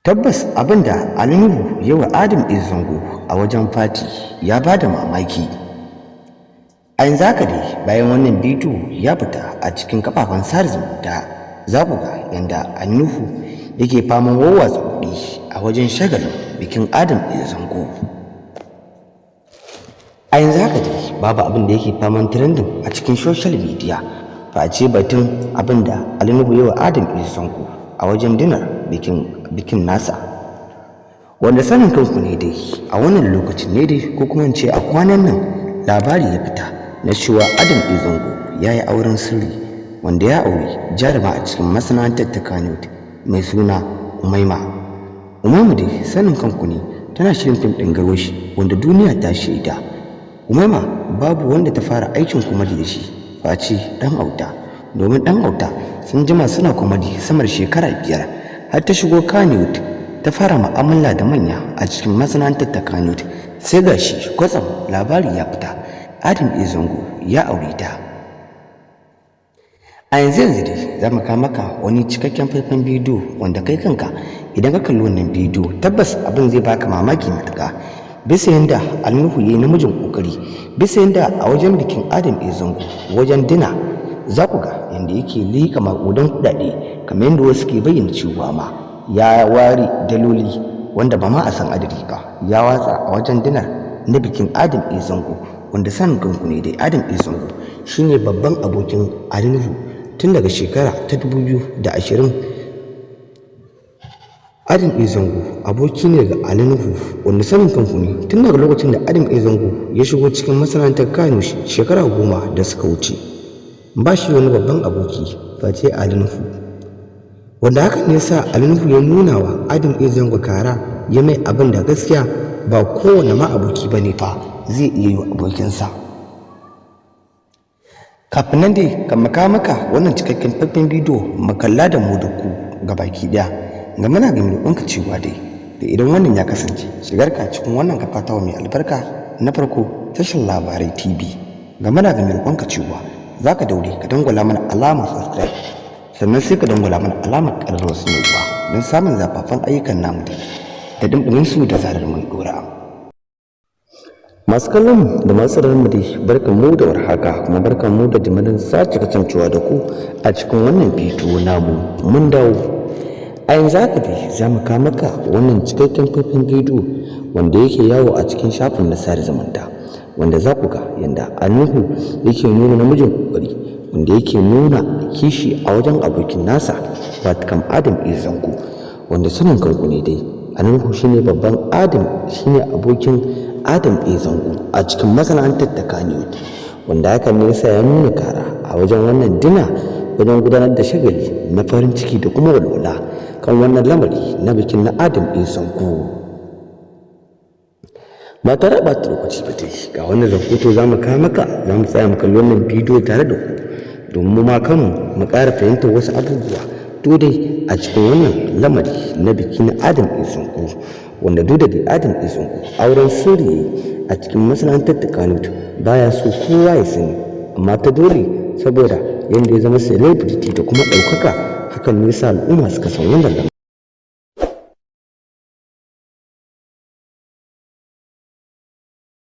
Tabbas, abin da Ali Nuhu ya wa Adam A Zango a wajen party ya ba da mamaki. A yanzu haka dai, bayan wannan bidiyo ya fita a cikin kafafen sada zumunta, za ku ga yanda Ali Nuhu yake faman wawwatsa kuɗi a wajen shagalin bikin Adam A Zango. A yanzu haka dai, babu abin da yake faman trending a cikin social media face batun abin da Ali Nuhu ya wa Adam A Zango a wajen dinner bikin nasa. Wanda sanin kanku ne dai, a wannan lokacin ne dai, ko kuma in ce a kwanan nan, labari ya fita na cewa Adam A Zango ya yi auren sirri, wanda ya auri jaruma a cikin masana'antar ta Kannywood mai suna Umaima. Umaima dai, sanin kanku ne, tana shirin fim ɗin Garwashi, wanda duniya ta shaida. Umaima babu wanda ta fara aikin comedy da shi face Ɗan Auta, domin Ɗan Auta sun jima suna comedy sama da shekara 5, har ta shigo Kannywood ta fara mu'amala da manya a cikin masana'antar ta Kannywood. Sai ga shi kwatsam labari ya fita Adam A Zango ya aure ta. A yanzu yanzu dai za mu kawo maka wani cikakken faifan bidiyo, wanda kai kanka idan ka kalli wannan bidiyo, tabbas abin zai baka mamaki matuƙa, bisa yanda Ali Nuhu ya yi namijin ƙoƙari, bisa yanda a wajen bikin Adam A Zango, wajen dinner, za ku ga yanda yake liƙa maƙudan kuɗaɗe, kamar yadda wasu ke bayyana cewa ma ya ware daloli wanda ba ma a san adadi ba, ya watsa a wajen dinner na bikin Adam A Zango. Wanda sanin kanku ne dai, Adam A Zango shine babban abokin Ali Nuhu tun daga shekara ta 2020. Adam A Zango aboki ne ga Ali Nuhu, wanda sanin kanku ne, tun daga lokacin da Adam A Zango ya shigo cikin masana'antar Kano shekara 10 da suka wuce, ba shi wani babban aboki face Ali Nuhu, wanda hakan ne sa Ali Nuhu ya nuna wa Adam A Zango kara, ya mai abin da gaskiya ba kowane ma aboki ba ne fa zai iya yi wa abokinsa. Kafin nan dai kan maka maka wannan cikakken faifan bidiyo, mu kalla da mu da ku baki daya. Ga muna ga roƙonka cewa dai da idan wannan ya kasance shigarka cikin wannan kafa ta mai albarka na farko, Tashar Labarai TV, ga muna ga roƙonka cewa za ka daure ka dangwala mana alamar subscribe, sannan sai ka dangwala mana alamar ƙararrawar sanarwa don samun zafafan ayyukan namu da ɗumɗumin su da zarar mun ɗora. Masu kallon mu da masu sauraron mu dai, barkan mu da warhaka, kuma barkan mu da jimirin sake kasancewa da ku a cikin wannan bidiyo namu. Mun dawo a yanzu haka dai, za mu kawo maka wannan cikakken faifan bidiyo wanda yake yawo a cikin shafin na sada zumunta, wanda za ku ga yanda Ali Nuhu yake nuna namijin kokari, wanda yake nuna kishi a wajen abokin nasa, wato Adam A Zango. Wanda sanin kanku ne dai, Ali Nuhu shine babban Adam, shine abokin Adam A Zango a cikin masana'antar ta Kannywood, wanda hakan ne yasa ya nuna kara a wajen wannan dinner, wajen gudanar da shagali na farin ciki da kuma walwala kan wannan lamari na bikin na Adam A Zango. Ba tare da ɓata lokaci ba dai, ga wannan rahoto za mu kawo maka. Za mu tsaya mu kalli wannan bidiyo tare da ku, domin mu ma kanmu mu ƙara fahimtar wasu abubuwa to dai a cikin wannan lamari na biki na Adam A Zango. Wanda duk da dai Adam A Zango auren sirri a cikin masana'antar ta Kannywood, baya so kowa ya sani, amma ta dole, saboda yanda ya zama celebrity da kuma ɗaukaka, hakan ne sa al'umma suka san wannan lamari.